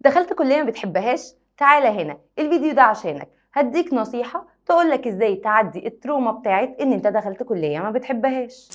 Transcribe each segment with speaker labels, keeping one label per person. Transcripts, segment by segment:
Speaker 1: دخلت كلية ما بتحبهاش؟ تعالى هنا، الفيديو ده عشانك. هديك نصيحة تقولك ازاي تعدي ال trauma بتاعت ان انت دخلت كلية ما بتحبهاش.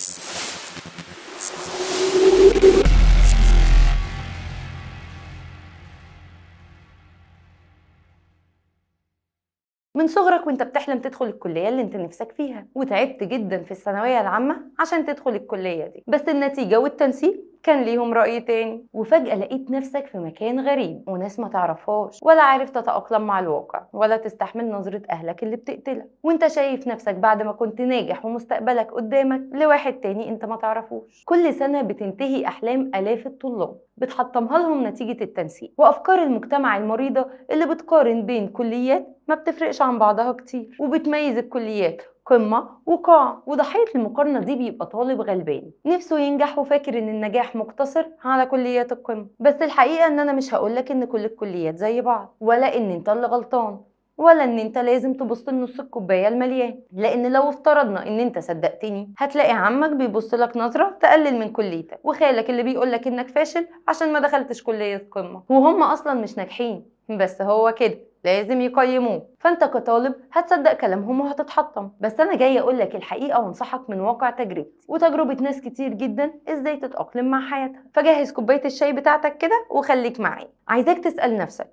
Speaker 1: من صغرك وانت بتحلم تدخل الكلية اللي انت نفسك فيها، وتعبت جدا في الثانوية العامة عشان تدخل الكلية دي، بس النتيجة والتنسيق كان ليهم رأي تاني، وفجأة لقيت نفسك في مكان غريب وناس ما تعرفهاش، ولا عارف تتأقلم مع الواقع، ولا تستحمل نظرة أهلك اللي بتقتلك، وانت شايف نفسك بعد ما كنت ناجح ومستقبلك قدامك لواحد تاني انت ما تعرفوش. كل سنة بتنتهي أحلام آلاف الطلاب بتحطمها لهم نتيجة التنسيق وأفكار المجتمع المريضة اللي بتقارن بين كليات ما بتفرقش عن بعضها كتير، وبتميز الكليات قمة وقاع، وضحية المقارنة دي بيبقى طالب غلبان نفسه ينجح وفاكر ان النجاح مقتصر على كليات القمة. بس الحقيقة ان انا مش هقولك ان كل الكليات زي بعض، ولا ان انت اللي غلطان، ولا ان انت لازم تبص لنص الكوباية المليان، لان لو افترضنا ان انت صدقتني هتلاقي عمك بيبص لك نظره تقلل من كليتك، وخالك اللي بيقولك انك فاشل عشان ما دخلتش كليه قمة، وهم اصلا مش ناجحين بس هو كده لازم يقيموه. فانت كطالب هتصدق كلامهم وهتتحطم. بس انا جاية اقول لك الحقيقة وانصحك من واقع تجربتي وتجربه ناس كتير جدا ازاي تتاقلم مع حياتها. فجهز كوباية الشاي بتاعتك كده وخليك معايا. عايزاك تسال نفسك،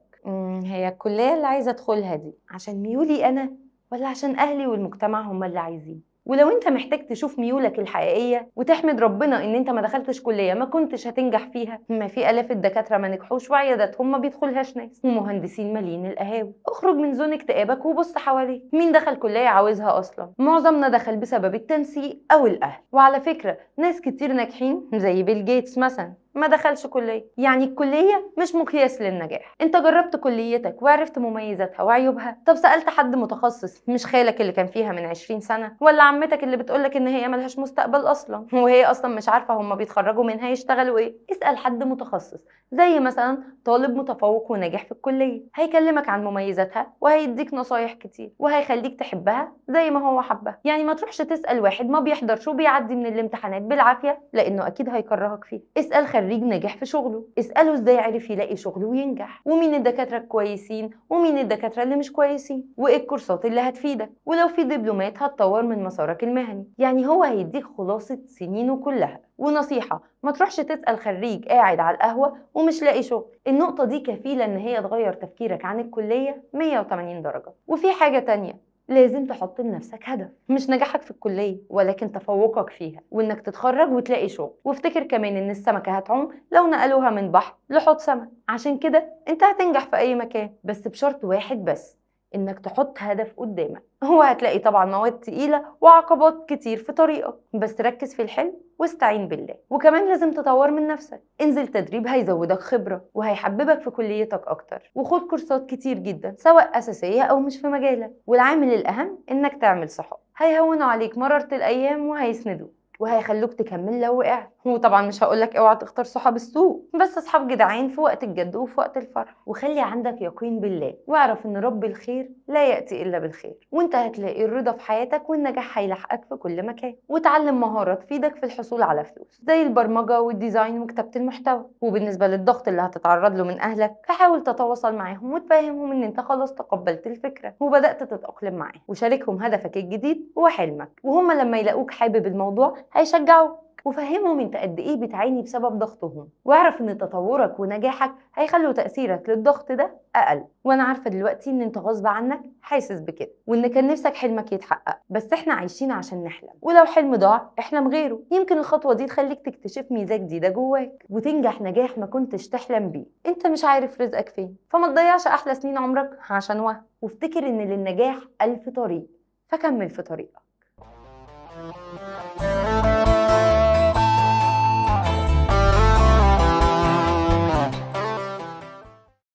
Speaker 1: هي الكلية اللي عايزه ادخلها دي عشان ميولي انا ولا عشان اهلي والمجتمع هم اللي عايزين؟ ولو انت محتاج تشوف ميولك الحقيقية وتحمد ربنا ان انت ما دخلتش كليه ما كنتش هتنجح فيها، ما في الاف الدكاترة ما نجحوش وعياداتهم ما بيدخلهاش ناس، ومهندسين مالين القهاوي. اخرج من zone اكتئابك وبص حواليك، مين دخل كليه عاوزها اصلا؟ معظمنا دخل بسبب التنسيق او الاهل. وعلى فكرة ناس كتير ناجحين زي بيل جيتس مثلا ما دخلش كلية. يعني الكلية مش مقياس للنجاح. انت جربت كليتك وعرفت مميزاتها وعيوبها؟ طب سألت حد متخصص مش خالك اللي كان فيها من 20 سنة، ولا عمتك اللي بتقولك ان هي ملهاش مستقبل اصلا وهي اصلا مش عارفة هما بيتخرجوا منها يشتغلوا ايه؟ اسأل حد متخصص زي مثلا طالب متفوق وناجح في الكلية، هيكلمك عن مميزاتها وهيديك نصايح كتير وهيخليك تحبها زي ما هو حبها. يعني ما تروحش تسأل واحد ما بيحضرش وبيعدي من الامتحانات بالعافية لانه اكيد هيكرهك فيه. اسأل خريج ناجح في شغله، اسأله ازاي عرف يلاقي شغله وينجح، ومين الدكاترة الكويسين ومين الدكاترة اللي مش كويسين، وايه الكورسات اللي هتفيدك، ولو في دبلومات هتطور من مسارك المهني. يعني هو هيديك خلاصة سنينه كلها. ونصيحة، ما تروحش تسأل خريج قاعد على القهوة ومش لاقي شغل. النقطة دي كفيلة ان هي تغير تفكيرك عن الكلية 180 درجة. وفي حاجة تانية، لازم تحط لنفسك هدف، مش نجاحك في الكلية ولكن تفوقك فيها، وانك تتخرج وتلاقي شغل. وافتكر كمان ان السمكة هتعوم لو نقلوها من بحر لحوض سمك، عشان كده انت هتنجح في اي مكان، بس بشرط واحد بس، انك تحط هدف قدامك. هو هتلاقي طبعا مواد تقيلة وعقبات كتير في طريقك، بس ركز في الحلم واستعين بالله. وكمان لازم تطور من نفسك، انزل تدريب هيزودك خبرة وهيحببك في كليتك اكتر، وخد كورسات كتير جدا سواء اساسية او مش في مجالك. والعامل الاهم انك تعمل صحاب هيهونوا عليك مرارة الايام وهيسندوك وهيخلوك تكمل لو وقعت. وطبعا مش هقولك اوعى تختار صحاب السوق، بس اصحاب جدعان في وقت الجد وفي وقت الفرح. وخلي عندك يقين بالله، واعرف ان رب الخير لا ياتي الا بالخير، وانت هتلاقي الرضا في حياتك والنجاح هيلاحقك في كل مكان. وتعلم مهارات تفيدك في الحصول على فلوس زي البرمجة وال design وكتابه المحتوى. وبالنسبة للضغط اللي هتتعرض له من اهلك، فحاول تتواصل معاهم وتفهمهم ان انت خلاص تقبلت الفكرة وبدات تتاقلم معاهم، وشاركهم هدفك الجديد وحلمك، وهم لما يلاقوك حابب الموضوع هيشجعوك. وفهمهم انت قد ايه بتعاني بسبب ضغطهم، واعرف ان تطورك ونجاحك هيخلوا تأثيرك للضغط ده اقل. وانا عارفه دلوقتي ان انت غصب عنك حاسس بكده، وان كان نفسك حلمك يتحقق، بس احنا عايشين عشان نحلم، ولو حلم ضاع احلم غيره. يمكن الخطوة دي تخليك تكتشف ميزة جديدة جواك وتنجح نجاح ما كنتش تحلم بيه. انت مش عارف رزقك فين، فما تضيعش احلى سنين عمرك عشان وهم. وافتكر ان للنجاح 1000 طريق، فكمل في طريقك.